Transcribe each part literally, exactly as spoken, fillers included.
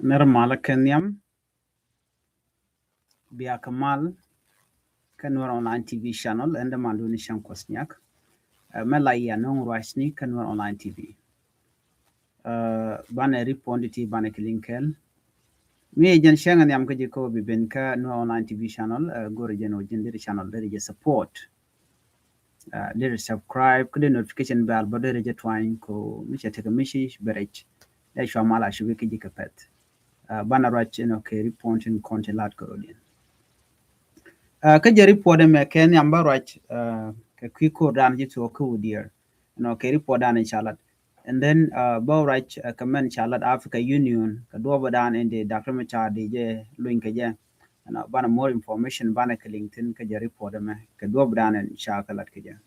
Nɛr malä kɛ nhiam. Bia kɛ mal kä Nuer Online T V channel, ɛn däman duni cäŋ kuɔth nyak. Ɛ, mɛ la yia nöŋ ruacni kä Nuer Online T V. Ɛ, banɛ report ti banɛ kɛ liŋ kɛl. Mi jɛn cäŋ nhiam kä ji̱ kä bi ben kä Nuer Online T V channel, ɛ, go̱rɛ jɛn wä ji̱n deri channel deri jɛ support. Ɛ, deri subscribe, kä deri notification bell bä deri jɛ twany ko mi cɛ tekɛ mi ci bɛ rɛc. Dee cua mal a cubi kä ji̱ kɛ pɛth. Ɛ, banɛ ruac inɔ kɛ report in kɔn ti lat kɛ rɔ diɛn. Ɛ, kä jɛ report ɛmɛ kɛ nhiam bä ruac, ɛ, kɛ kui̱ ko̱r dan ji̱ tuɔɔk kä Udiɛɛr. Inɔ kɛ report dan in ca lat. And then, ɛ, bä ruac, ɛ, kɛ mɛn ca lat Africa Union kɛ duɔpä dan in di Doctor Machar di jɛ luny kɛ jɛ. Inɔ banɛ more information banɛ kɛ liŋ thin kɛ jɛ report ɛmɛ kɛ duɔpä dan in ca kɛ lat kɛ jɛ.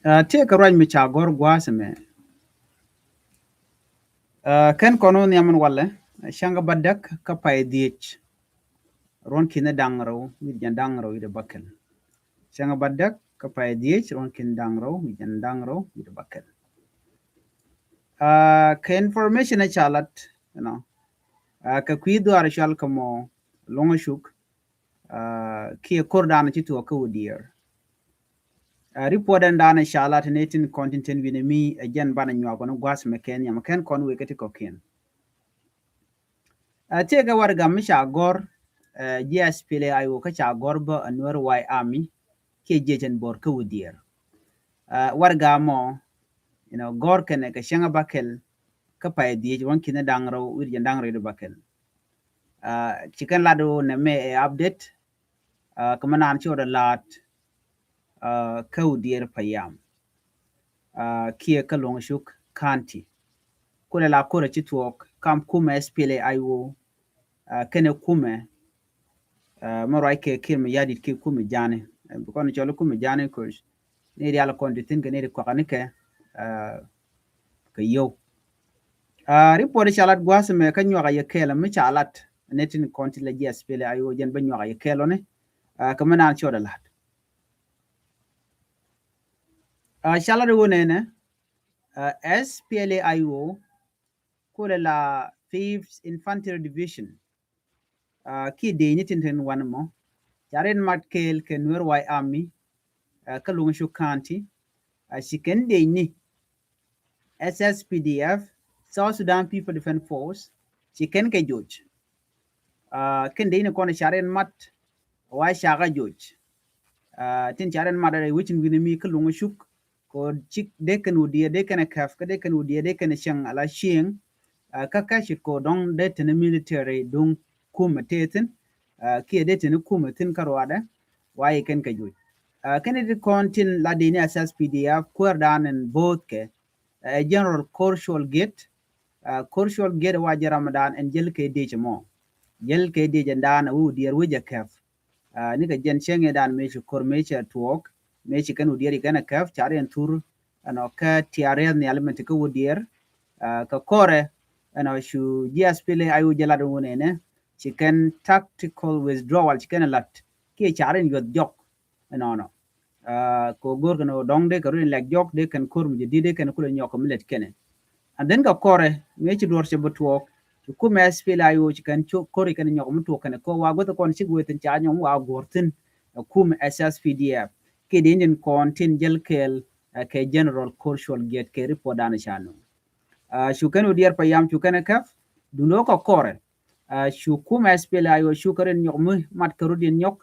Ɛ, tëëkɛ ruac mi ca gɔ̱r gua̱a̱th ɛmɛ. Ɛ, kɛn kɔn wä nhiam ɛn walɛ, cäŋ kä bädäk kä pay dhiec ruɔ̱n ki̱ni da̱ŋ rɛw wi̱cdɛ jiɛn da̱ŋ rɛw wi̱cdɛ bäkɛl. Cäŋ kä bädäk kä pay dhiec ruɔ̱n ki̱ni da̱ŋ rɛw wi̱cdɛ jiɛn da̱ŋ rɛw wi̱cdɛ bäkɛl. Ɛ, kɛ information ɛ ca lat, you know, ɛ, kɛ kui̱ dhuaar cual kɛ mɔ Luŋ Cuk, ɛ, kiɛ ko̱r dan ci tuɔɔk kä Udiɛɛr. Ɛ, report ɛn dan ca lat ni tin kɔn tin tin wi̱ni mi ɛ jɛn banɛ nyuak kɔn gua̱a̱th mɛ kɛn nhiam kɛn kɔn wek kä ti kɔ̱kiɛn. Ɛ, tëëkɛ warɛga mi ca gɔ̱r, ɛ, ji̱ S P L A I O kä ca gɔ̱r bä ɛ Nuer White Army kiɛ jiɛc ɛn bo̱r kä Udiɛɛr. Ɛ, warɛga mɔ, you know, gɔ̱r kɛnɛ kɛ cäŋ kä bäkɛl kä pay dhiec ruɔ̱n ki̱ni da̱ŋ rɛw wi̱cdɛ jiɛn da̱ŋ rɛw wi̱cdɛ bäkɛl. Ɛ, ci kɛn lat wä nɛ mɛ ɛ update, ɛ, kɛ mɛ naan ci wä dɛ la̱t, ɛ, kä Udiɛɛr payam, ɛ, kiɛ kä Luŋ Cuk County. Kulɛ la ko̱r ɛ ci tuɔɔk kam kumɛ S P L A I O, ɛ, kɛnɛ kumɛ, ɛ, mɛ ruac kɛ Kiir Mayardit kiɛ kumɛ ja̱ni. Ɛ, bi kɔn cɔl kumɛ ja̱ni koc ni rial kɔn ti thin kɛ ni ri kuakani kɛ, ɛ, kɛ yio̱w. Ɛ, report ca lat gua̱a̱th mɛ kä nyuak a yɛ kɛɛl mi ca lat ni tin kɔn ti la ji̱ S P L A I O jɛn bä nyuak a yɛ kɛɛl ɔ ni, ɛ, kɛ mɛ naan ci wä dɛ la̱t. Ɛ, ca lat wä nɛnɛ, ɛ, S P L A I O kulɛ la Fifth Infantry Division, ɛ, kiɛ dec ni tin tin wan mɔ ca rin mat kɛɛl kɛ Nuer White Army, ɛ, kä Luŋ Cuk County, ɛ, ci kɛn dec ni S S P D F, South Sudan People Defense Force, ci kɛn kɛ joc. Ɛ, kɛn dec ni kɔn ca rin mat wa ca kɛ joc. Ɛ, tin ca rin mat rɛy wecin wi̱ni mi kä Luŋ Cuk, ko cik dee kɛn Udiɛɛr dee kɛn ɛ kɛp, kä dee kɛn Udiɛɛr dee kɛn ɛ cieŋ ala cieŋ. Ɛ, kä kä cit ko dɔ̱ŋ dee teni military duŋ kumɛ tëë thin, ɛ, kiɛ dee teni kumɛ thin kä ruaadɛ, wa i̱ kɛn kɛ joc. Ɛ, kɛn i̱ ti kɔn tin la dini S S P D F kuäär dan in bo̱o̱th kɛ, ɛ, General Korshuol Giet, ɛ, Korshuol Giet wa jɛ ram dan in jäl kɛ dec mɔ. Jäl kɛ dec in dan ɛ wi Udiɛɛr wec ɛ kɛp. Ɛ, ni kɛ jɛn cäŋ ɛ dan mëë ci ko̱r mëë cɛ tuɔɔk, mëë ci kɛn Udiɛɛr ci kɛn ɛ kɛp, ca riɛn thur, ɛnɔ, kä tiaar riɛth nhial min ti kä Udiɛɛr, ɛ, kɛ kɔrɛ, ɛnɔ, cu ji̱ S P L A I O jɛ lat wun ɛnɛ, ci kɛn tactical withdrawal ci kɛn ɛ lat, kiɛ ca riɛn yuɔth jɔk, ɛnɔnɔ. Ɛ, kɛ ɣöö go̱o̱r kɛn ɣöö dɔ̱ŋ dee kɛ run in lɛk jɔk dee kɛn ko̱r mi jɛ di̱t dee kɛn kulɛ nyɔk kɛ mi lɛt kɛnɛ. And then kɛ kɔrɛ mëë ci duɔ̱r cɛ bi tuɔɔk ci kumɛ S P L A I O ci kɛn ko̱r ci kɛn nyɔk mi tuɔɔk kɛnɛ kɛ ɣöö wa guäth kɔn cik wee thi̱n ca nyɔk mi wa guɔ̱r thi̱n, ɛ, kumɛ S S P D F. Kiɛ dee in kɔn tin jäl kɛɛl, ɛ, kɛ General Korshuol Giet kɛ report dan ca nööŋ. Ɛ, cu kɛn Udiɛɛr payam cu kɛn ɛ kɛp duundɛ ɣöö kɛ kɔrɛ. Ɛ, cu kumɛ S P L A I O cu kɛ run in nyɔk mi mat kɛ run in nyɔk,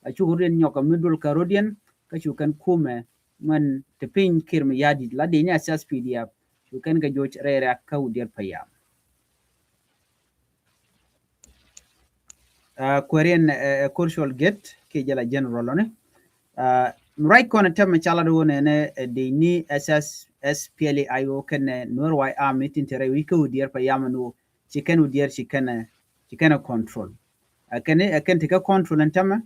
ɛ, cu kɛ run in nyɔk mi duɔl kɛ run in, kä cu kɛn kumɛ min ti piny Kiir Mayardit la dini S S P D F, cu kɛn kɛ joc rɛy rɛ̈k kä Udiɛɛr payam. Ɛ, kuɛriɛn, ɛ, ɛ, Korshuol Giet kiɛ jɛ la General ɔ ni. Ɛ, ruac kɔn tɛmɛ ca lat wun ɛnɛ, ɛ, dini S S, S P L A I O kɛnɛ Nuer White Army tin te rɛy wi̱c kä Udiɛɛr payam ɛn ɣöö ci kɛn Udiɛɛr ci kɛn, ci kɛn control. Ɛ kɛn, ɛ kɛn ti kɛ control ɛn tämɛ,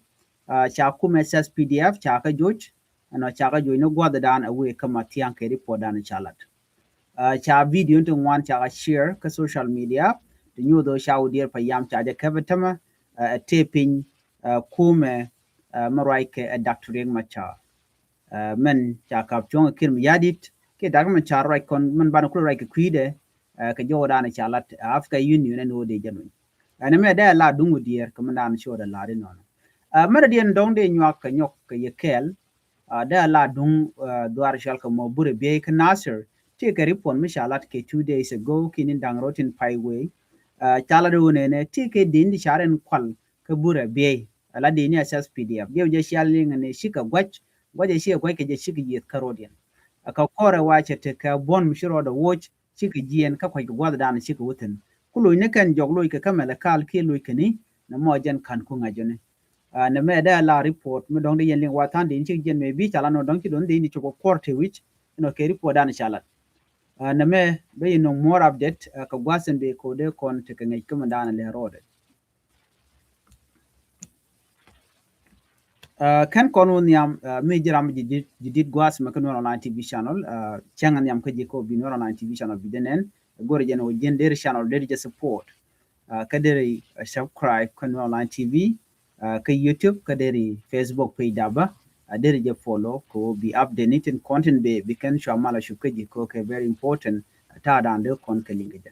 ɛ, ca kumɛ S S P D F ca kɛ joc, ɛnɔ ca kɛ joc ni gua̱thdan ɛ wëë kä Mathiaŋ kɛ report dan ca lat. Ɛ, ca video ti ŋuan ca kɛ share kä social media, ti nyuuth ɣöö ca Udiɛɛr payam ca jɛ kɛp ɛ tämɛ, ɛ, ɛ tëë piny, ɛ, kumɛ, ɛ, mi ruac kɛ ɛ Doctor Riek Machar. Ɛ, mɛn ca kap cuɔ̱ŋ ɛ Kiir Mayardit, kiɛ Doctor Machar ruac kɔn min banɛ kulɛ ruac kɛ kui̱dɛ, ɛ, kɛ jɔwdan ca lat, ɛ, Africa Union ɛn ɣöö dee jɛ luny. Ɛn ɛmɛ dee la duŋ wä diɛɛr kɛ min dan ci wä dee lar inɔnɔ. Ɛ, mɛn diɛn dɔŋ dee nyuak kɛ nyɔk kɛ yɛ kɛɛl, ɛ, dee la duŋ, ɛ, dhuar cɔal kɛ mɔ burɛ biey kɛ Nasir, ti kɛ report mi ca lat kɛ two days ago, kini daŋ rɔ tin pay wei. Ɛ, ca lat wä nɛnɛ, ti kɛ din di ca rɛn kual kɛ burɛ biey, ɛ la din ni S S P D F. Diɛw jɛ cial liŋ ni cikɛ guac, guac jɛ cikɛ guac kɛ jɛ cikɛ yieth kä rɔdiɛn. Ɛ, kɛ kɔrɛ wa cɛ tekɛ buɔn mi ci rɔɔdɛ woc, cikɛ jiɛn kä kuac kɛ guath dan cikɛ wä thin. Ku loc ni kɛn jɔk loc kɛ kä mɛlɛ kal kiɛ loc kɛ ni, nɛ mɔ jɛn kan ku ŋa̱c jɔni. Ɛ, nɛ mɛ dee la report mi dɔŋ di yɛn liŋ wa than di ni cikɛ jiɛn mɛ bi ca la nɔ dɔŋ ci dɔn di ni cok kɛ kuɔr te wic, inɔ kɛ report dan ca lat. Ɛ, nɛ mɛ bɛ yi nɔ more update, ɛ, kɛ guath in bɛ kode kɔn tekɛ ŋa̱c kä mɛ dan lɛ rɔɔdɛ. Ɛ, kɛn kɔn wä nhiam, ɛ, mi ji̱ ram ji̱ dit, ji̱ dit gua̱a̱th mɛ kä Nuer Online T V channel, ɛ, cäŋ nhiam kä ji̱ kɔ bi Nuer Online T V channel bi jɛ nɛn, go̱r jɛ ni wä ji̱n deri channel deri jɛ support. Ɛ, kä deri, ɛ, subscribe kä Nuer Online T V, ɛ, kä YouTube, kä deri Facebook page daba, ɛ, deri jɛ follow kɛ wä bi update ni tin content bɛ, bi kɛn cua mal a cup kä ji̱ kɔ kɛ very important, ɛ, ta̱a̱ dan dee kɔn kɛ liŋ kɛ jɛ.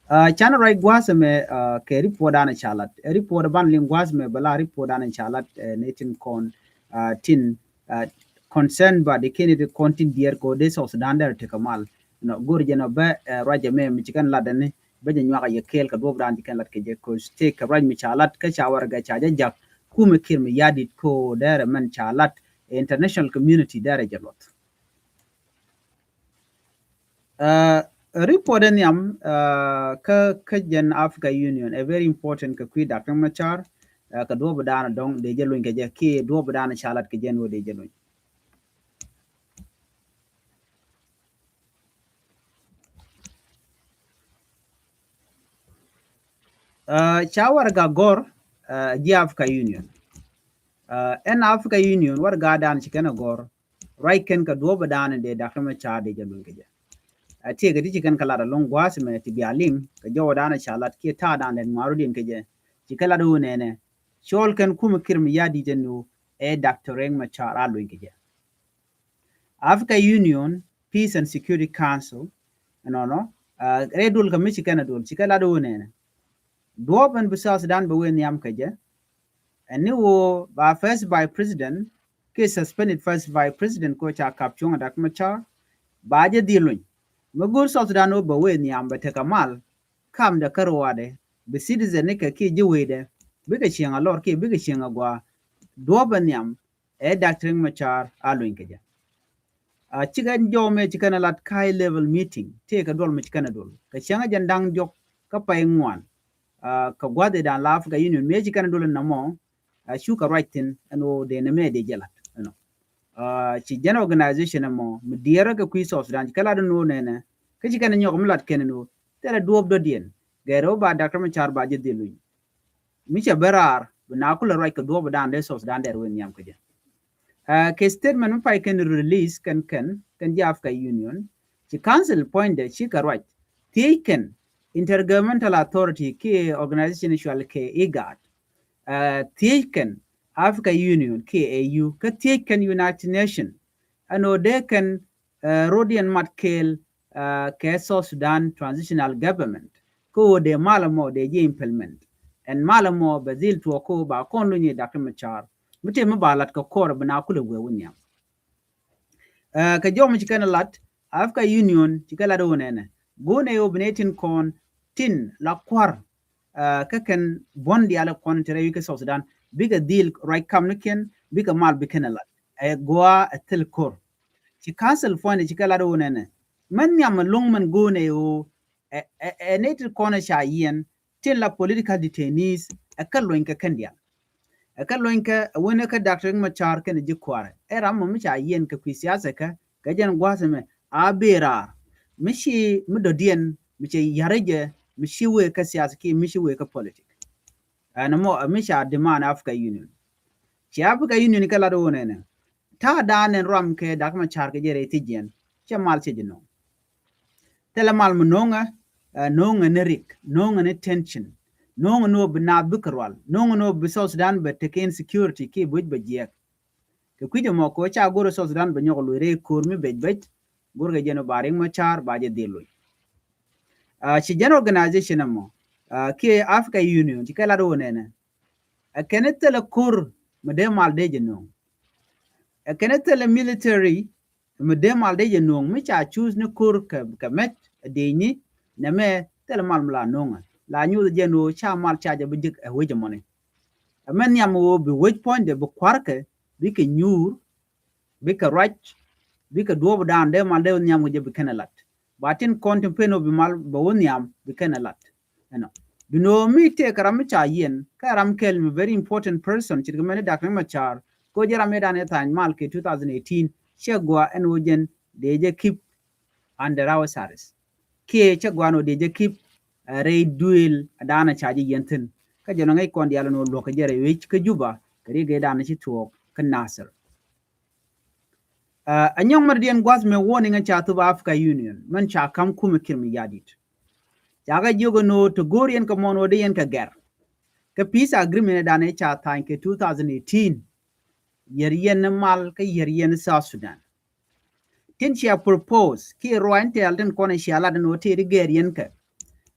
Ɛ, canɛ ruac gua̱a̱th ɛmɛ, ɛ, kɛ report dan ca lat. Ɛ, report ban liŋ gua̱a̱th ɛmɛ bɛ la report dan ca lat, ɛ, ni tin kɔn, ɛ, tin, ɛ, concern ba di kini di kɔn tin diɛɛr kɛ wä dee South Sudan dɛr tekɛ mal. Nɔ, go̱r jɛ nɔ bɛ, ɛ, ruac ɛmɛ mi ci kɛn lat dani bɛ jɛ nyuak a yɛ kɛɛl kɛ duɔp dan ci kɛn lat kɛ jɛ kɛ state kɛ ruac mi ca lat kä ca warɛgɛ ca jɛ jak kumɛ Kiir Mayardit kɛ wä dɛrɛ mɛn ca lat, ɛ, international community dɛrɛ jɛ luɔth. Ɛ, report in nhiam, ɛ, kä, kä jɛn Africa Union, ɛ very important kɛ kui̱ Doctor Machar, ɛ, kɛ duɔp dan dɔŋ dee jɛ luny kɛ jɛ, kiɛ duɔp dan ca lat kɛ jɛn wä dee jɛ luny. Ɛ, ca warɛga gɔr, ɛ, ji̱ Africa Union. Ɛ, ɛn Africa Union warɛga dan ci kɛn a gɔr, ruac kɛn kɛ duɔpɛ dan dee Doctor Machar dee jɛ luny kɛ jɛ. Ɛ, tiɛ kɛ ti ci kɛn kɛ lat ɛlɔŋ gua̱a̱th mɛ ti bia liŋ kɛ jɔwɛ dan ca lat kiɛ ta̱a̱ dan dee ŋuaru diɛn kɛ jɛ. Ci kɛ lat wä nɛnɛ, cɔl kɛn kumɛ Kiir Mayardit ɛn wä ɛ Doctor Riek Machar a luny kɛ jɛ. Africa Union Peace and Security Council, ɛnɔnɔ, ɛ, rɛy duɔl kɛ mi ci kɛn a duɔl ci kɛ lat wä nɛnɛ. Duɔp ɛn bi South Sudan bɛ wee nhiam kɛ jɛ. Ɛn ni wä ba first vice president, kiɛ suspended first vice president kɔ ca kap cuɔ̱ŋ Doctor Machar, ba jɛ dhil luny. Mi go̱r South Sudan wä bɛ wee nhiam bɛ tekɛ mal, kamdɛ kä ruaadɛ, bi citizen ni kɛ kiɛ ji̱ weydɛ, bikɛ cieŋ a lɔr kiɛ bikɛ cieŋ a gɔaa, duɔp ɛn nhiam, ɛ Doctor Riek Machar a luny kɛ jɛ. A cikɛ jɔw mɛ cikɛ na lat high level meeting, tëë kɛ duɔl mɛ cikɛ na duɔl. Kɛ cäŋ a jɛn da̱ŋ diɔk kä pay ŋuan. A, kɛ gua̱dhi dan la Africa Union, mɛ cikɛ na duɔl na mɔ, a, cukɛ ruac thin, ɛn wä dee nɛ mɛ dee jɛ lat, you know. A, ci jɛn organization ɛmɔ, mi diɛɛrä kɛ kui̱ South Sudan, cikɛ lat ɛn wä nɛnɛ, kä cikɛ na nyɔk mi lat kɛn ɛn wä, thilɛ duɔp dɔ̱diɛn, gɛr wä ba Doctor Machar ba jɛ dhil luny. Mi cɛ ben raar, bi na kulɛ ruac kɛ duɔp dan dee South Sudan dɛr wen nhiam kɛ jɛ. Ɛ, kɛ statement mi pay kɛn release kɛn kɛn, kɛn ji̱ Africa Union, ci council puɔ̱nydɛ cikɛ ruac, thiec kɛn Intergovernmental Authority kiɛ organization cual kɛ IGAD. Ɛ, thiec kɛn Africa Union kiɛ A U, kä thiec kɛn United Nation. Ɛn ɣöö dee kɛn, ɛ, rɔdiɛn mat kɛɛl, ɛ, kɛ South Sudan Transitional Government. Kä ɣöö dee mal ɛmɔ dee ji̱ implement. Ɛn mal ɛmɔ bɛ dhil tuɔɔk kä ɣöö ba kɔn luny i̱ Doctor Machar. Mi tëë mi ba lat kɛ kɔr bi na kulɛ wee wä nhiam. Ɛ, kɛ jɔw mi ci kɛn lat, Africa Union ci kɛ lat wä nɛnɛ. Go̱o̱nɛ ɣöö bi nɛ tin kɔn tin la kua̱r, ɛ, kä kɛn buɔ̱n diaal kɔn te rɛy wi̱c kä South Sudan, bikɛ dhil ruac kamnikiɛn, bikɛ mal bi kɛn ɛ lat. Ɛ gɔaa ɛ thil ko̱r. Ci council puɔ̱nydɛ ci kɛ lat wä nɛnɛ. Mɛn nhiam ɛ lo̱ŋ mɛn go̱o̱nɛ ɣöö, ɛ, ɛ, ɛ nɛy ti kɔn ɛ ca yiɛn, tin la political detainees, ɛ kɛ luɔ̱ny kɛ kɛn diaal. Ɛ kɛ luɔ̱ny kɛ, ɛ wen ɛ kɛ Doctor Riek Machar kɛn ji̱ kua̱rɛ. Ɛ ram mɔ mi ca yiɛn kɛ kui̱ siasa kɛ, kɛ jɛn gua̱a̱th ɛmɛ, a bëë raar. Mi ci, mi dɔ̱diɛn, mi ci ya̱rä jɛ, mi ci wee kä siasa kiɛ mi ci wee kä politik. Ɛn ɛmɔ, ɛ mi ca demand Africa Union. Ci Africa Union kɛ lat wä nɛnɛ. Ta̱a̱ da̱a̱n ɛn ram kɛ Doctor Machar kɛ jɛ rɛy thiec jiɛn. Cɛ mal cɛ ji̱ no̱o̱ŋ. Thilɛ mal mi no̱o̱ŋɛ, ɛ, no̱o̱ŋɛ ni rik, no̱o̱ŋɛ ni tension. No̱o̱ŋɛ ni wä bi naath bikɛ rual. No̱o̱ŋɛ ni wä bi South Sudan bɛ tekɛ insecurity kiɛ bi wec bɛ jiɛk. Kɛ kui̱c ɛmɔ kɛ ɣöö ca go̱r South Sudan bɛ nyɔk luc rɛy ko̱r mi bec bec. Go̱rkɛ jɛn ɔ ba Riek Machar ba jɛ dhil loc. Ci jɛn organization ɛmɔ kiɛ Africa Union ci kɛ lat wä nɛnɛ, ɛ kɛn thilɛ ko̱r mi dee mal dee jɛ nööŋ. Ɛ kɛn thilɛ military mi dee mal dee jɛ nööŋ mi ca choose ni ko̱r kɛ mɛt ɛ dee nyi nɛmɛ thilɛ mal mi la nööŋ. La nyuuth jɛn ɣöö ca mal ca jɛ bi jek ɛ wec ɛmɔni. Ɛmɛ nhiam ɣöö bi wec puɔ̱nydɛ bi kua̱rkɛ, bikɛ nyuur, bikɛ ruac, bikɛ duɔ̱ɔ̱p dan dee mal dee nhiam kɛ jɛ bi kɛn ɛ lat. Ba tin kɔn tin pen ɣöö bi mal bɛ wä nhiam bi kɛn ɛ lat. Ɛnɔ bi nöö mi tëëkɛ ram mi ca yiɛn kä ram kɛl mi very important person ce̱tkɛ mɛn ni Doctor Riek Machar. Kɛ ɣöö jɛ ram mi dan ɛ tha̱a̱ny mal kɛ two thousand eighteen cɛ gɔaa ɛn ɣöö jɛn dee jɛ keep under house arrest. Kiɛ cɛ gɔaa ɛn ɣöö dee jɛ keep rɛy duëël dan ca jɛ yiɛn thi̱n. Kä jɛn ɔ ŋäc kɔn diaal ɛn ɣöö luɔ̱kɛ jɛ rɛy wec kä Juba kɛ ri gɛ dan ci tuɔɔk kä Nasir. Ɛ nyɔk mɛ diɛn gua̱th mɛ warning ca thop Africa Union mɛn ca ka̱m kumɛ Kiir Mayardit. Ca kɛ jiök ɛn ɣöö te go̱o̱r yɛn kɛ mɔn ɣöö dee yɛn kɛ gɛr kä peace agreement dan ɛ ca tha̱a̱ny kɛ two thousand eighteen. Yɛr yɛn mal kä yɛr yɛn South Sudan. Tin cia propose kiɛ ruac tɛɛl tin kɔn cia lat ɛn ɣöö tëë di gɛr yɛn kɛ.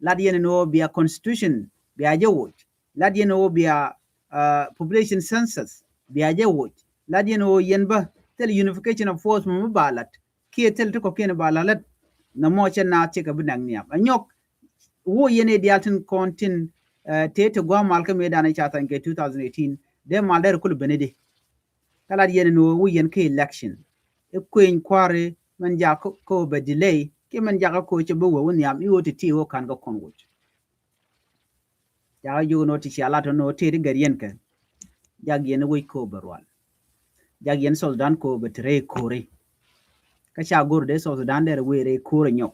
Lat yɛn ɛn ɣöö bia constitution bia jɛ woc. Lat yɛn ɣöö bia population census bia jɛ woc. Lat yɛn ɣöö yɛn bä thil unification of force mɛ mi ba lat kiɛ thil ti kɔ̱kiɛn ba lat lät. Nɔmɔ cɛ naath cɛ kɛ bi nak nhiam ɛ nyɔk. Wä yɛn ɛ diaal tin kɔn tin tëë ti gua̱a̱ mal kä mëë dan ɛ ca tha̱a̱ny kɛ two thousand eighteen dee mal dee ri kul beni di. Kä lat yɛn ɛn ɣöö wä yɛn kä election i̱ kueny kua̱ri mɛn jak kä bɛ delay kiɛ mɛn jak kä cɛ bi wee wä nhiam i̱ ɣöö ti ti ɣöö ka̱n kä kɔn woc. Jakä jiök ni wä ti cia lat ni wä tëë ti gɛr yɛn kɛ. Jak yɛn wec ko̱o̱p bɛ rual. Jak yɛn South Sudan ko̱o̱p bɛ ti rɛy ko̱ri. Kä ca go̱r dee South Sudan dee rɛ wee rɛy ko̱ri nyɔk.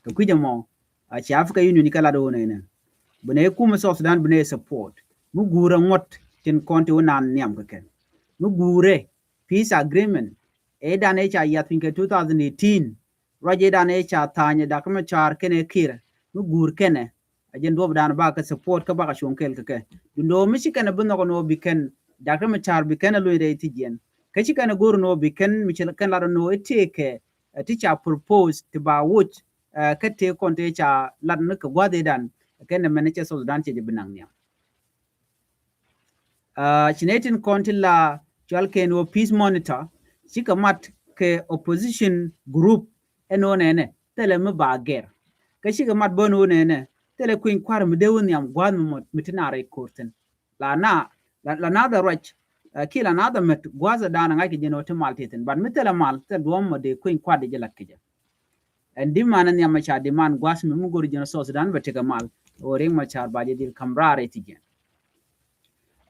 Kɛ kui̱c ɛmɔ a ci Africa Union kɛ lat wä nɛnɛ. Bi nɛ kumɛ South Sudan bi nɛ support mi guur ɛ ŋuɔ̱t tin kɔn ti wä naan nhiam kɛ kɛ mi guurɛ peace agreement. Ɛ dan ɛ ca yath piny kɛ two thousand eighteen. Ruac ëëdan ëë ca tha̱a̱ny ɛ Doctor Machar kɛnɛ Kiir mi guur kɛnɛ. A jɛn duɔ̱ɔ̱pdan bakɛ support kä bakɛ cuɔ̱ŋ kɛɛl kɛ kɛ. Duundɛ ɣöö mi ci kɛn ɛ bi nhɔk ɛn ɣöö bi kɛn Doctor Machar bi kɛn ɛ luny rɛy thi̱c yɛn. Kä ci kɛn ɛ go̱r ɛn ɣöö bi kɛn mi ci kɛn lat ɛn ɣöö ɛ tëëkɛ ɛ ti ca propose ti ba woc. Ɛ kä tëë kɔn tëë ca lat ni kɛ gua̱th ëëdan kɛn ɛ mɛn cɛ South Sudan cɛ jɛ bi naŋ nhiam. Ci nɛy tin kɔn ti la cual kɛn wä peace monitor cikɛ mat kɛ opposition group ɛn wä nɛnɛ thilɛ mi ba gɛr. Kä cikɛ mat bä ɛn wä nɛnɛ thilɛ kui̱ny kua̱r mi dee wä nhiam gua̱a̱th mi mɔt mi ti naar rɛy ko̱r thi̱n. La na la na dhɛ ruac kiɛ la na dhɛ mɛt gua̱a̱th ɛ daanɛ ŋa̱c kɛ jɛn wä ti mal ti thi̱n, but mi thilɛ mal thilɛ duɔ̱ɔ̱m mɔ dee kui̱ny kua̱r dee jɛ lat kɛ jɛ. Ɛn diman ɛ nhiam ɛ ca diman gua̱a̱th mi mi go̱r jɛn South Sudan bɛ tekɛ mal. Ɣöö Riek Machar ba jɛ dhil ka̱m raar ɛ ti jɛn.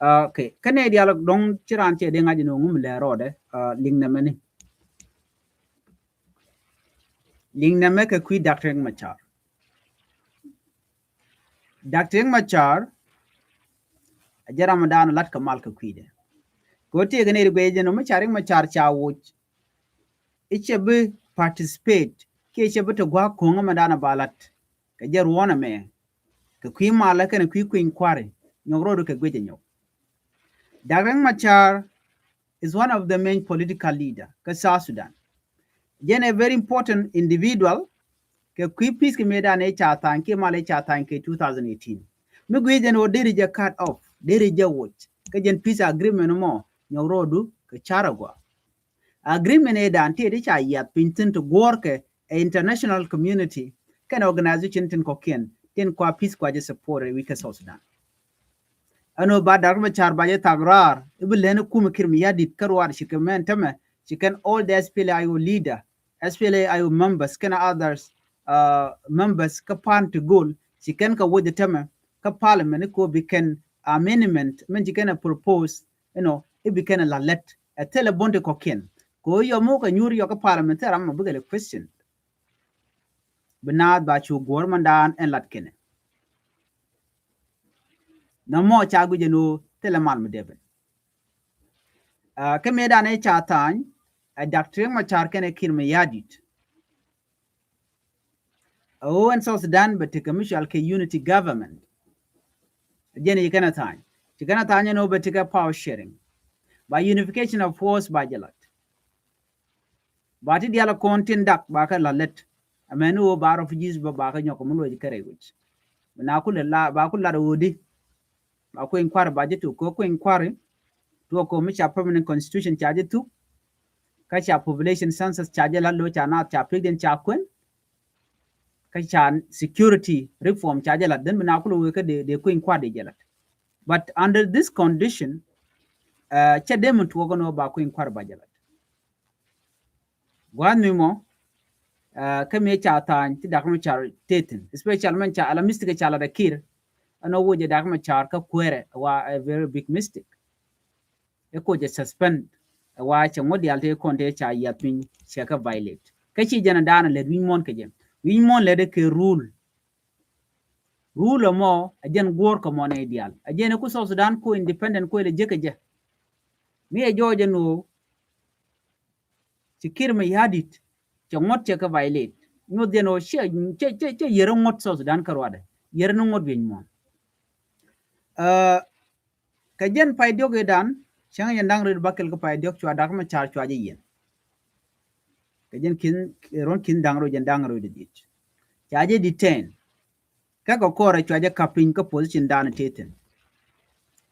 Okay, kä nɛ diaal dɔ̱ŋ ci raan cɛ dee ŋa̱c ni ŋum lɛ rɔɔdɛ. Liŋ nɛmɛ ni. Liŋ nɛmɛ kɛ kui̱ Doctor Riek Machar. Doctor Riek Machar a jɛ ram dan lat kɛ mal kɛ kui̱dɛ. Kɛ wä tëëkɛ nɛ ri guɛy jɛn ɔ mi ca Riek Machar ca woc. I̱ cɛ bi participate kiɛ cɛ bi te gua̱a̱k ko̱ŋä mɛ dan a ba lat. Kɛ jɛ ruɔ̱n ɛmɛ kɛ kui̱ malä kɛnɛ kui̱ kui̱ny kua̱ri nyɔk rɔɔdu kɛ guic ɛ nyɔk. Doctor Riek Machar is one of the main political leader kä South Sudan. Jɛn a very important individual kɛ kui̱ peace kɛ mëëdan ëë ca tha̱a̱ny kiɛ mal ëë ca tha̱a̱ny kɛ two thousand eighteen. Mi guic jɛn ɣöö deri jɛ cut off, deri jɛ woc kä jɛn peace agreement mɔ nyɔk rɔɔdu kɛ car agua. Agreement ëëdan tëë ti ca yiath piny thi̱n ti guɔ̱ɔ̱rkɛ ɛ international community kɛn organization tin kɔ̱kiɛn tin kua peace kua jɛ support ɛ wi̱i̱ kä South Sudan. Ɛn ɣöö ba Doctor Machar ba jɛ thak raar i̱ bi lɛn i̱ kumɛ Kiir Mayardit kä ruaar ci kɛ mɛn tämɛ ci kɛn all the S P L A I O leader, S P L A I O members kɛn others members kä party goal ci kɛn kɛ woc ɛ tämɛ kä parliament i̱ kɛ ɣöö bi kɛn amendment min ci kɛn ɛ propose. Inɔ i̱ bi kɛn ɛ la lɛt ɛ thilɛ bondi kɔ̱kiɛn. Kɛ ɣöö yɔm wä kɛ nyuur yɔk kä parliament thil ram mɔ bikɛ lɛ question. Bi naath ba cu guɔ̱r mandan ɛn lat kɛnɛ. Nɔmɔ ca guic ɛn ɣöö thilɛ mal mi dee ben. Kä mëëdan ëë ca tha̱a̱ny ɛ Doctor Riek Machar kɛnɛ Kiir Mayardit. A ɣöö ɛn South Sudan bɛ tekɛ mi cɔal kɛ unity government. Jɛn ci kɛn a tha̱a̱ny ci kɛn a tha̱a̱ny ɛn ɣöö bɛ tekɛ power sharing. Ba unification of force ba jɛ lat. Ba ti dial a kɔn tin dak ba kä la lät. Amɛn wä ba refugees ba, ba kä nyɔk mi luɔc kɛ rɛy wic. Bi na ku lɛ la, ba ku lat wä di. Ba kueny kuar ba jɛ tuk, kɛ kueny kuar. Tuɔ kɛ mi ca permanent constitution ca jɛ tuk. Kä ca population census ca jɛ la lo ca na ca pik den ca kuen. Kä ca security reform ca jɛ lat, then bi na kulɛ wee kä dee, dee kueny kuar dee jɛ lat. But under this condition, uh, cɛ dee mi tuɔk ni wä ba kueny kuar ba jɛ lat. Gua̱a̱th mi mɔ, uh, kä mi ca tha̱a̱ny ti dak mi car tethin, especially mɛn ca ala mistake ca lat a kir, ɛn wä jɛ dak mi car kä kuɛrɛ wa a very big mistake. Ɛ kocɛ suspend ɛ wa cɛ ŋuɔ̱t diaal tëë kɔn tëë ca yiath piny cɛ kɛ violate. Kä ci jɛn a daanɛ lät wi̱ny muɔ̱n kɛ jɛ. Wi̱ny muɔ̱n lät ɛ kɛ rule. Rule ɛmɔ ɛ jɛn guɔ̱ɔ̱r kɛ mɔnɛ diaal. Ɛ jɛn ɛ ku South Sudan ku independent ku ilɛ jek kɛ jɛ. Mi ɛ jɔɔc ɛn ɣöö ci Kiir Mayardit cɛ ŋuɔ̱t cɛ kɛ violate. Nyuɔ̱th jɛn ɣöö cɛ, cɛ, cɛ, cɛ yɛr ɛ ŋuɔ̱t South Sudan kä ruadɛ. Yɛr ni ŋuɔ̱t wi̱ny muɔ̱n. Ɛ, Kɛ jɛn pay diɔk i̱ dan cäŋ jɛn da̱ŋ rööd bakɛl kä pay diɔk cua dak mɛ car cua jɛ yɛn. Kɛ jɛn kin ruɔ̱n kin da̱ŋ rööd jɛn da̱ŋ rööd i̱ diet ca jɛ detain. Kä kɛ kɔrɛ cua jɛ kap piny kä position dan i̱ tethin.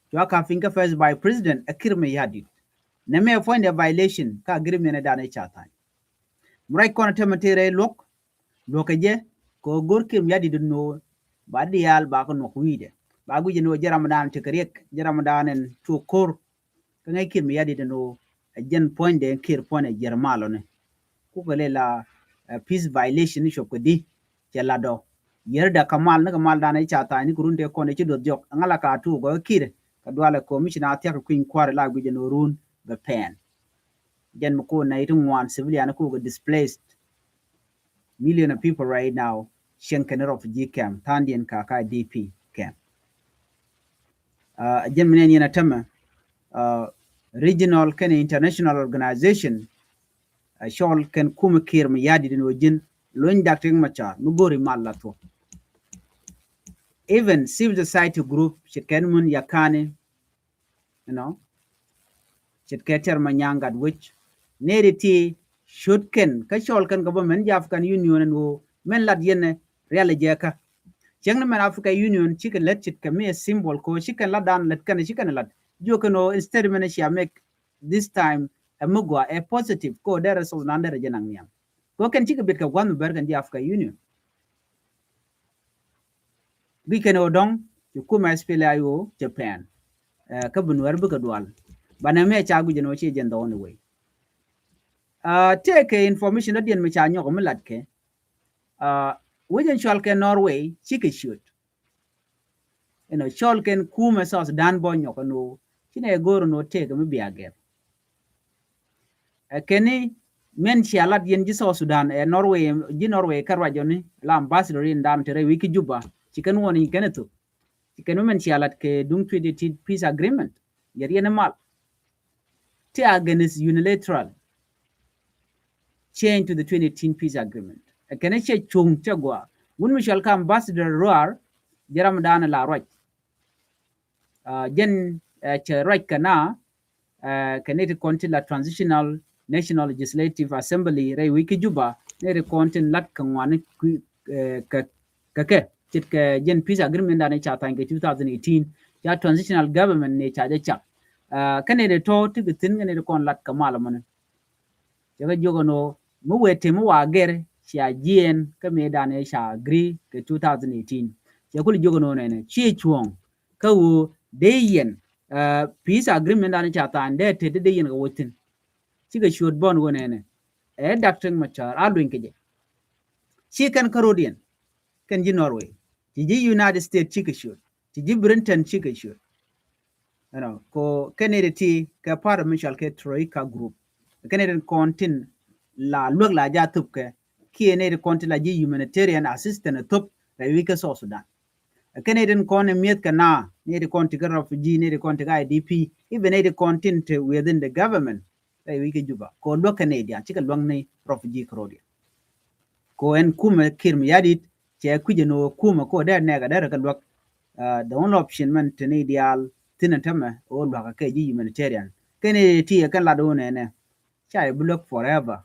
Cua kap piny kä first vice president ɛ Kiir Mayardit. Nɛ mɛ puɔ̱nydɛ violation kä agreement i̱ dan i̱ ca tha̱a̱ny. Mi ruac kɔn i̱ tämɛ tëë rɛy luɔ̱k luɔ̱kɛ jɛ kɛ ɣöö go̱r Kiir Mayardit ɛn ɣöö ba diaal ba kɛ nuɔk wi̱i̱dɛ. Ba guic ɛn ɣöö jɛ ramdan tekɛ riɛk, jɛ ramdan ɛn tuɔk ko̱r. Kä ŋäc Kiir Mayardit ɛn ɣöö ɛ jɛn puɔ̱nydɛ, Kiir puɔ̱nydɛ jiɛr malɔni. Kukɛ lɛ la, eh, peace violation ni cuɔp kɛ di cɛ latdɔ. Yɛr dɛ kɛ mal ni kɛ maldan ɛ ca tha̱a̱ny ni kɛ run tëë kɔn ɛ ci duɔth diɔk. Ɛŋa la ka tuuk ɛ Kiir kɛ dualɛ commission a thiak kɛ kui̱ny kua̱r la guic ɛn ɣöö run bɛ pɛn. Jɛn mi ko̱n nɛy ti ŋuan civilian ko̱ kɛ displaced. Million of people right now cieŋ kɛn refugee camp, tha̱a̱ŋdiɛn ka ka I D P camp. Uh, jɛn mi nɛn yɛn a tämɛ, uh, regional kɛn international organization, uh, cɔl kɛn kumɛ Kiir Mayardit ɛn ɣöö ji̱n lony Dak Riek Machar mi go̱ri mal la thuɔ̱k. Even civil society group ce̱tkɛ mun Yakani, you know, ce̱tkɛ Tɛr Manyaŋ Gatwec. Nɛy ti ti ciöt kɛn kä cɔl kɛn kɛ bä mɛn ji̱ African Union ɛn ɣöö mɛn lat yɛn ɛ rial ɛ jɛ kä. Cieŋni mɛn African Union cikɛ lät ce̱tkɛ mi ɛ symbol kɛ ɣöö ci kɛn latdan lät kɛn ci kɛn lat. Jiök kɛn ɣöö instead mɛn ɛ cia make this time ɛ mi gɔaa ɛ positive kɛ ɣöö derɛ South Sudan derɛ jɛ naŋ nhiam. Kɛ ɣöö kɛn cikɛ bet kɛ gua̱th mi bär kɛn ji̱ African Union. Guic kɛn ɣöö dɔ̱ŋ ci kumɛ S P L A I O cɛ pɛn. Eh, kä bi Nuɛr bikɛ dual. Banɛ mɛ ca guic ɛn ɣöö ci jɛn dhɔɔn iwei. Ah, tëëkɛ information dɔ̱diɛn mi ca nyɔk mi latkɛ. Ah, wec ɛn cɔal kɛ Norway cikɛ ciöt. Ɛnɔ cɔl kɛn kumɛ South Sudan bɔ nyɔk ɛn ɣöö ci nɛ go̱o̱r ɛn ɣöö tëëkɛ mi bia gɛr. Ɛ kɛn ni mɛn cia lat yɛn ji̱ South Sudan, ɛ Norway, ji̱ Norway kä ruacɔni la ambassador in dan te rɛy wi̱i̱ kä Juba. Ci kɛn wuɔni kɛn ɛ thok. Ci kɛn mɛn cia lat kɛ duŋ twenty eighteen peace agreement. Yɛr yɛn mal. Ti against unilateral change to the twenty eighteen peace agreement. Ɛ kɛn cɛ cuŋ cɛ gua. Wun mi cɔl kä ambassador Ruar, jɛ ram dan la ruac. Ah, jɛn, eh, cɛ ruac kɛ na, eh, kɛ ni ti kɔn ti la Transitional National Legislative Assembly rɛy wi̱i̱ kä Juba, ni ti kɔn ti lat kɛ ŋuani, eh, kɛ, kɛ kɛ. Ce̱tkɛ jɛn peace agreement dan ca tha̱a̱ny kɛ two thousand eighteen, ca transitional government ni ca jɛ cak. Ah, kɛ ni ti tɔ̱ ti kɛ thi̱n kɛ ni ti kɔn lat kɛ mal mɔni. Cɛ kɛ jiök ɛn ɣöö mi wëë tëë mi wa gɛr cia jiɛɛn kä mëë dan ëë ca agree kɛ two thousand eighteen. Cɛ kul jiök ɛn ɣöö nɛnɛ ci cuɔ̱ɔ̱ŋ kä ɣöö dee yɛn, uh, peace agreement dan ca tha̱a̱ny dee tëë dee yɛn kɛ wä thi̱n. Cikɛ ciöt bɔn ɣöö nɛnɛ ɛ Dak Riek Machar a luny kɛ jɛ. Ci kɛn kä ro̱diɛn kɛn ji̱ Norway, ci ji̱ United States cikɛ ciöt, ci ji̱ Britain cikɛ ciöt. You know, ko kɛn ni ti kɛ part of mi cɔal kɛ Troika group. Kɛn ni kɔn tin la luäk la ja thop kɛ, kiɛ ni kɔn tin la ji̱ humanitarian assistance thop rɛy wi̱i̱ kä South Sudan. Kɛn ni kɔn ni mi̱eth kɛ na, ni kɔn ti kɛ refugee, ni kɔn ti kɛ I D P, even ni kɔn tin te within the government rɛy wi̱i̱ kä Juba. Ko luäk kɛ ni diaal, cikɛ luäk ni refugee kɛ ro̱diɛn. Ko ɛn kumɛ Kiir Mayardit cɛ kui̱c ɛn ɣöö kumɛ ko dee nɛɛkɛ dee rɛ kɛ luäk. Uh, the only option mɛn te ni diaal thi̱n ɛn tämɛ ɣöö luäk kɛ ji̱ humanitarian. Kɛn ni ti ɛ kɛn lat ɣöö nɛnɛ ca yɛ bi luäk forever.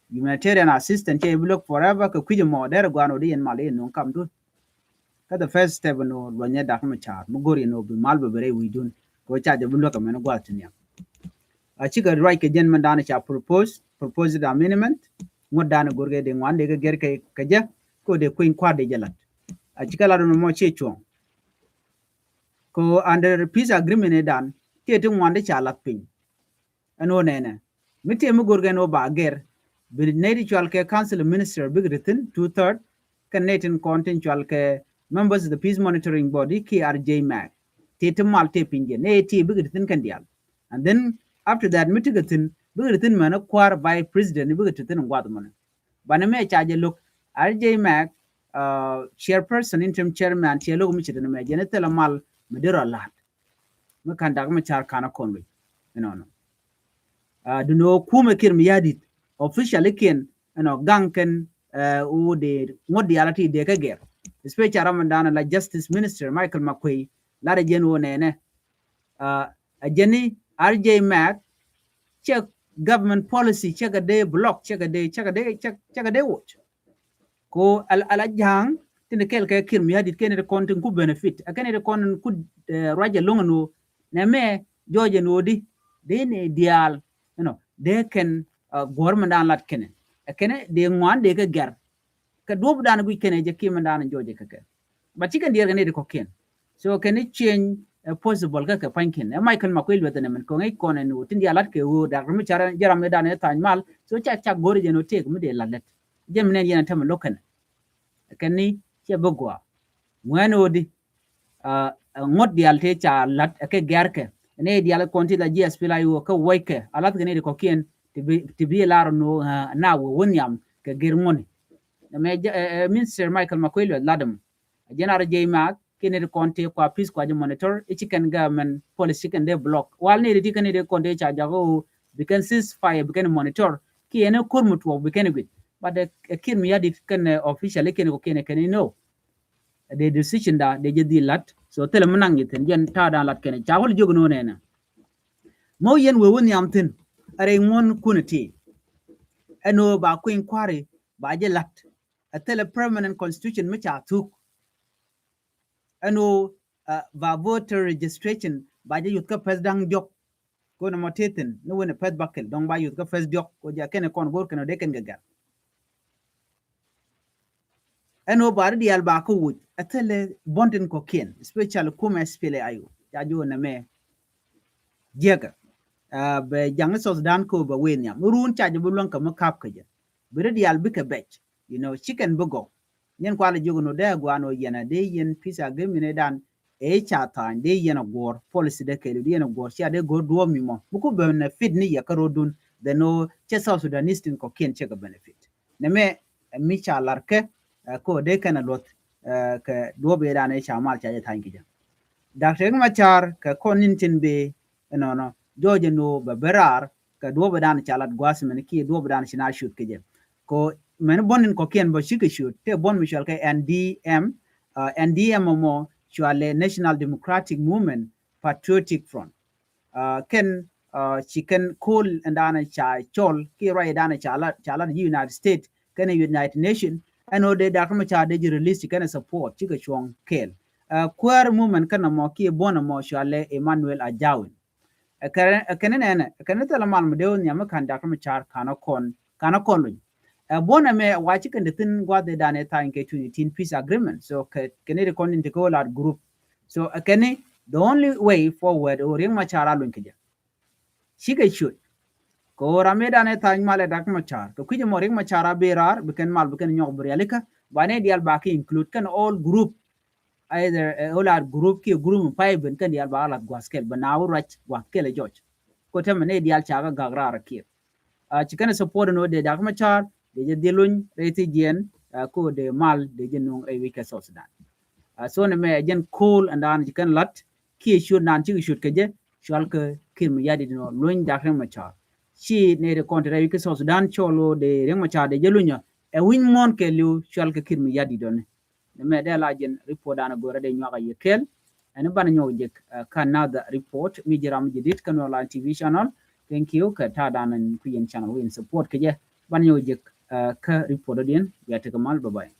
humanitarian assistance cɛ bi luäk forever, kɛ kui̱c ɛmɔ derɛ guan ɔ di yɛn mal di yɛn nuŋ kamdun. Kä the first step ɛn ɣöö luɔnyɛ Dak Macar mi go̱r yɛn ɣöö bi mal bɛ bɛ rɛy wi̱i̱dun kɛ ɣöö ca jɛ bi luäk ɛmɛn gua̱a̱th ti nhiam. A cikɛ ruac kɛ jɛn mɛn da̱a̱n ca propose, proposed amendment, ŋuɔ̱t da̱a̱n go̱r kɛ dee ŋuan dee kɛ gɛr kɛ jɛ kɛ ɣöö dee kueny kua̱r dee jɛ la̱t. A cikɛ lat ɛn ɣöö mɔ ciɛ cuɔ̱ŋ kɛ ɣöö under peace agreement ëëdan tëë ti ŋuan dee ca la̱th piny. Ɛn ɣöö nɛnɛ mi tëë mi go̱r kɛn ɣöö ba gɛr bi nɛy ti cual kɛ council of minister bikɛ ti thi̱n two third, kɛn nɛy tin kɔn tin cual kɛ members of the peace monitoring body kiɛ R J Mac. Tëë ti mal tëë piny jɛ nɛy tëë bikɛ ti thi̱n kɛn diaal. And then after that mi tikɛ thi̱n bikɛ ti thi̱n mɛn kua̱r vice president bikɛ ti thi̱n guath mɔnɛ. Banɛ mɛ ca jɛ lo̱k R J Mac, uh, chairperson, interim chairman, ciɛ lo̱k mi ci ti ni mɛ jɛ ni thilɛ mal mi di rɔ la̱t. Mi ka̱n Dak Macar ka̱n a kɔn loc inɔnɔ. Uh, duni ɣöö kumɛ Kiir Mayardit officially kiɛn ɛnɔ gaŋ kɛn, uh, ɣöö dee ŋuɔ̱t diaal a ti dee kɛ gɛr. Especially ram mi da̱a̱n la Justice Minister Michael Makuei lat ɛ jɛn ɣöö nɛnɛ. Uh, a jɛn ni R J Mac cɛ government policy cɛ kɛ dee block, cɛ kɛ dee, cɛ kɛ dee, cɛ, cɛ kɛ dee watch. Ko ala, ala ja̱a̱ŋ tin kɛl kɛ Kiir Mayardit kɛn ti kɔn tin ku benefit. A kɛn ti kɔn ku, eh, ruac ɛlɔ̱ŋ ɛn ɣöö nɛmɛ jɔɔc ɛn ɣöö di dee ni diaal, you know, dee kɛn, uh, guɔ̱r mɛn da̱a̱n lat kɛnɛ. Ɛ kɛnɛ dee ŋuan dee kɛ gɛr. Kɛ duɔ̱p da̱a̱n guic kɛnɛ jɛ Kiir mɛn da̱a̱n jɔɔc ɛ kɛ kɛ. But ci kɛn diɛɛr kɛ ni ti kɔ̱kiɛn. So kɛn ni change, uh, possible kä kɛ pa̱nykiɛn. Ɛ Michael Makuei luɛth ɛn ɛmɛn kɔŋ i̱ kɔn ɛn ɣöö tin diaal lat kɛ ɣöö Dak Macar jɛ ram mi da̱a̱n ɛ tha̱a̱ny mal. So ca, ca go̱r jɛ ni ɣöö tëëk mi dee la̱t lät. Jɛ mi nɛn yɛn ɛ tämɛ lo̱k kɛnɛ. Kɛn ni cɛ bi gua̱a̱. Ŋuɛn ɣöö di, uh, ŋuɔ̱t diaal tëë ca la̱t ɛ kɛ gɛ̈rkɛ. Ni diaal kɔn ti la ji̱ S P L A I O kä wuɔckɛ. A la̱th kɛ ni ti kɔ̱kiɛn ti bi, ti bi lar ni ɣöö, uh, na wee wä nhiam kɛ gɛr ŋuɔ̱ni. Mɛ jɛ, uh, uh, Minister Michael Makuei luɛth lat ɛmɔ. Jɛn R J Mac, kiɛ ni ti kɔn ti kua peace kua jɛ monitor, i̱ ci kɛn government policy kɛn dee block. Wal ni ti kɛn ni ti kɔn ti ca jakä ɣöö bi kɛn ceasefire bi kɛn monitor. Kiɛ ni ko̱r mi tuɔɔk bi kɛn guic. But, uh, Kiir Mayardit kɛn, uh, officially kɛn kɔ̱kiɛn kɛn i̱ no. Ɛ dee decision da dee jɛ dhil la̱t. So thilɛ mi naŋ ji̱ thi̱n jɛn ta̱a̱ da̱a̱n la̱t kɛn ca wä li jiök ni ɣöö nɛnɛ. Mɔ yɛn wee wä nhiam thi̱n. Ɛ rɛy ŋuɔ̱n kun ɛ ti. Ɛn ɣöö ba kueny kua̱ri ba jɛ la̱t. Ɛ thilɛ permanent constitution mi ca thuk. Ɛn ɣöö, uh, ba voter registration ba jɛ yuth kä pɛth da̱ŋ diɔ̱k. Kɔn ɛmɔ tëë thi̱n ni wen ɛ pɛth bäkɛl dɔ̱ŋ ba yuth kä pɛth diɔ̱k kɛ jɛ kɛn ɛ kɔn go̱r kɛn ɔ dee kɛn kɛ gɛr. Ɛn ɣöö ba ri diaal ba kä wuc ɛ thilɛ buɔ̱n tin kɔ̱kiɛn, especially kumɛ S P L A I O ca ji̱ ɣöö nɛmɛ jiäkä. Uh, bɛ ja̱ŋ i̱ South Sudan kä ɣöö bɛ wee nhiam mi ruun ca jɛ bi luäŋ kɛ mi ka̱p kɛ jɛ. Bi ri diaal bikɛ bɛc, you know, ci kɛn bi gɔw. Nyin kualɛ jiök ni dee gua̱a̱n ɣöö yɛn a dee yɛn peace agreement ëëdan ëë ca tha̱a̱ny dee yɛn a guɔ̱ɔ̱r policy dee kɛɛliw dee yɛn a guɔ̱ɔ̱r cia dee go̱o̱r duɔ̱ɔ̱p mi mɔ mi ku benefit ni yɛ kä rotdun. Then ɣöö cɛ South Sudanese tin kɔ̱kiɛn cɛ kɛ benefit. Nɛmɛ, eh, mi ca lar kɛ, eh, kɛ ɣöö dee kɛn a luɔth, eh, kɛ duɔ̱ɔ̱p ëëdan ëë ca mal ca jɛ tha̱a̱ny kɛ jɛ. Dak Riek Machar kɛ kɔn ni̱n tin bëë ɛnɔnɔ jɔɔc ɛn ɣöö bɛ ben raar kɛ duɔ̱ɔ̱p ëëdan ca lat gua̱a̱th mɛn kiɛ duɔ̱ɔ̱p ëëdan ci na ciöt kɛ jɛ. Kɛ mɛn buɔ̱n in kɔ̱kiɛn bä cikɛ ciöt tëë buɔ̱n mi cual kɛ N D M, uh, N D M ɛmɔ cual ɛ National Democratic Movement Patriotic Front. Uh, kɛn, uh, ci kɛn ko̱l ɛn da̱a̱n ca cɔl kiɛ ruac ëëdan ca lat, ca lat ji̱ United States kɛn United Nation ɛn ɣöö dee Dak Machar dee ji̱ release ci kɛn support cikɛ cuɔ̱ŋ kɛɛl. Uh, kuäär movement kɛn ɛmɔ kiɛ buɔ̱n ɛmɔ cual ɛ Emmanuel Ajawin. Ɛ kɛn, ɛ kɛn nɛnɛ, ɛ kɛn thilɛ mal mi dee wä nhiam mi ka̱n Dak Machar ka̱n ɛ kɔn, ka̱n ɛ kɔn luny. Ɛ buɔ̱n ɛmɛ ɛ wa ci kɛn dee thi̱n gua̱th ëëdan ëë tha̱a̱ny kɛ twenty eighteen peace agreement. So kɛ, kɛn i̱ ti kɔn in ti kɛ wä lat group. So ɛ kɛn i̱ the only way forward ɛ ɣöö Riek Machar a luny kɛ jɛ. Cikɛ ciöt. Kɛ ɣöö ram ëëdan ëë tha̱a̱ny mal ɛ Dak Machar. Kɛ kui̱c ɛmɔ Riek Machar a ben raar, bi kɛn mal, bi kɛn nyɔk bi rialikä. Banɛ diaal ba kɛ include kɛn all group. Either, eh, ɣöö lat group kiɛ group mi pay ben kɛn diaal ba lath gua̱th kɛl, bɛ na wä ruac gua̱th kɛl ɛ jɔc. Kɛ tämɛ ni diaal ca kɛ gak raar kiɛ. Ah, ci kɛn support ni wä dee Dak Machar, dee jɛ dhil luny rɛy thi̱jiɛn, ah, kɛ wä dee mal, dee jɛ nuŋ rɛy wi̱c kɛ South Sudan. Ah, so ni mɛ jɛn ko̱l ɛn daan ci kɛn lat, kiɛ ciöt naan cikɛ ciöt kɛ jɛ, cual kɛ Kiir Mayardit nɔ, luny Dak Riek Machar. Ci ni ri kɔn ti rɛy wi̱c kɛ South Sudan, cɔl wä dee Riek Machar dee jɛ lunyä, ɛ wi̱ny muɔ̱ɔ̱n kɛɛliw, cual kɛ Kiir Mayardit dɔni. Ni mɛ dee la jɛn report dan go̱rɛ dee nyuak a yɛ kɛɛl. Ɛn banɛ nyuak jek, uh, kä another report mi ji̱ ram ji̱ dit kä Nuer Online T V channel. Thank you kɛ ta̱a̱ dan ku yɛn channel wä in support kɛ jɛ. Ban nyɔk jek kä report dɔ̱diɛn, bia tekɛ mal. Bye bye.